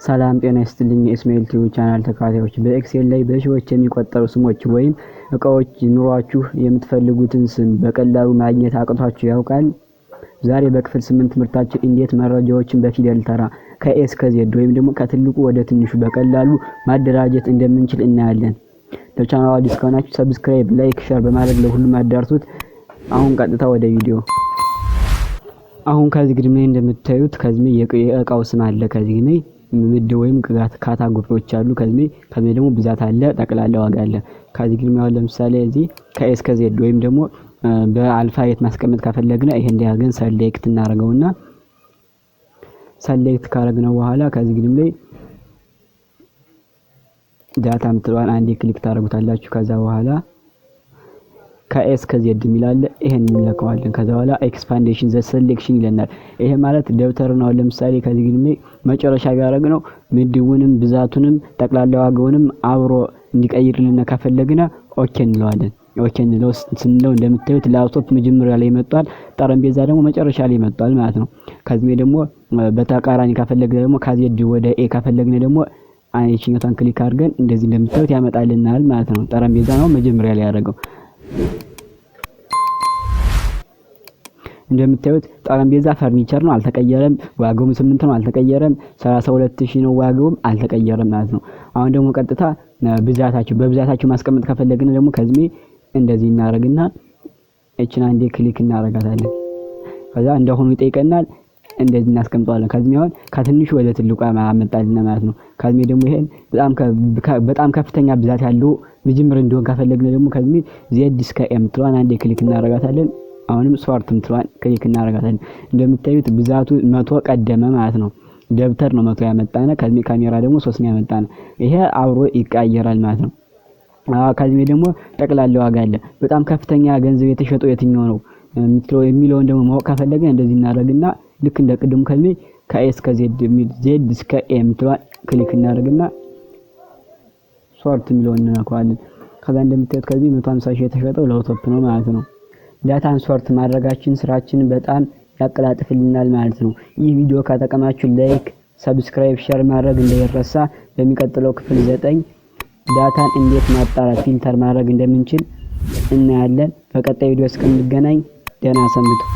ሰላም ጤና ይስጥልኝ የኢስማኤል ቲዩብ ቻናል ተከታታዮች፣ በ Excel ላይ በሺዎች የሚቆጠሩ ስሞች ወይም እቃዎች ኑሯችሁ የምትፈልጉትን ስም በቀላሉ ማግኘት አቅቷችሁ ያውቃል? ዛሬ በክፍል 8 ትምህርታችን እንዴት መረጃዎችን በፊደል ተራ ከ A እስከ Z ወይም ደግሞ ከትልቁ ወደ ትንሹ በቀላሉ ማደራጀት እንደምንችል እናያለን። ለቻናሉ አዲስ ከሆናችሁ subscribe፣ like፣ share በማድረግ ለሁሉም አዳርሱት። አሁን ቀጥታ ወደ ቪዲዮ። አሁን ከዚህ ግድም ላይ እንደምታዩት ከዚህ የእቃው ስም አለ። ከዚህ ላይ ምድብ ወይም category ዎች አሉ። ከዚህ ደግሞ ብዛት አለ፣ ጠቅላላ ዋጋ አለ። ከዚህ ግድም አሁን ለምሳሌ እዚህ ከ A እስከ Z ወይም ደግሞ በ alphabet ማስቀመጥ ከፈለግን ይሄ እንዲያርገን select እናደርገውና select ካደረግነው በኋላ ከዚህ ግድም ላይ data ምትለዋን አንዴ click ታደርጉታላችሁ። ከዛ በኋላ ከ A እስከ Z የሚል አለ፣ ይሄን እንለከዋለን። ከዛ በኋላ expansion the selection ይለናል። ይሄ ማለት ደብተርን አሁን ለምሳሌ ከዚህ ግድም ላይ መጨረሻ ቢያደርግ ነው ምድቡንም ብዛቱንም ጠቅላላ ዋጋውንም አብሮ እንዲቀይርልን ከፈለግነ okay እንለዋለን። Okay እንለው ስንለው እንደምታዩት ላፕቶፕ መጀመሪያ ላይ መጥቷል፣ ጠረጴዛ ደግሞ መጨረሻ ላይ መጥቷል ማለት ነው። ከዚህ ደግሞ በተቃራኒ ከፈለግነ ደግሞ ከ Z ወደ A ከፈለግነ ደግሞ ይችኛቷን click አድርገን እንደዚህ እንደምታዩት ያመጣልናል ማለት ነው። ጠረጴዛ ነው መጀመሪያ ላይ ያደረገው። እንደምታዩት ጠረጴዛ ፈርኒቸር ነው፣ አልተቀየረም። ዋጋውም 8 ነው፣ አልተቀየረም። 32,000 ነው ዋጋውም፣ አልተቀየረም ማለት ነው። አሁን ደግሞ ቀጥታ ብዛታቸው በብዛታቸው ማስቀመጥ ከፈለግን ደግሞ ከዚህ እንደዚህ እናረግና እቺን አንዴ click እናረጋታለን። ከዛ እንደሆኑ ይጠይቀናል። እንደዚህ እናስቀምጠዋለን። ከዚህ አሁን ከትንሹ ወደ ትልቁ አመጣልን ማለት ነው። ከዚህ ደግሞ ይሄን በጣም በጣም ከፍተኛ ብዛት ያለው ምጅምር እንዲሆን ከፈለግን ደግሞ ከዚህ Z እስከ M ትሏን አንዴ click እናረጋታለን። አሁንም sort ምትሏን click እናረጋታለን። እንደምታዩት ብዛቱ 100 ቀደመ ማለት ነው። ደብተር ነው 100 ያመጣነ፣ ከዚህ ካሜራ ደግሞ 3 ነው ያመጣነ። ይሄ አብሮ ይቀየራል ማለት ነው። ከዚህ ደግሞ ጠቅላላ ዋጋ አለ። በጣም ከፍተኛ ገንዘብ የተሸጠው የትኛው ነው የሚለውን ደግሞ ማወቅ ከፈለግን እንደዚህ እናደርግና ልክ እንደ ቅድሙ ከዚህ ከ A እስከ Z የሚል Z እስከ A ምትሏን click እናደርግና sort የሚለውን እንነካዋለን። ከዛ እንደምታዩት ከዚህ 150 ሺህ የተሸጠው ላፕቶፕ ነው ማለት ነው። data ን sort ማድረጋችን ስራችንን በጣም ያቀላጥፍልናል ማለት ነው። ይህ ቪዲዮ ከጠቀማችሁ like፣ subscribe፣ share ማድረግ እንዳይረሳ። በሚቀጥለው ክፍል 9 data ን እንዴት ማጣራት filter ማድረግ እንደምንችል እናያለን። በቀጣይ ቪዲዮ እስክንገናኝ ደህና ሰንብቱ።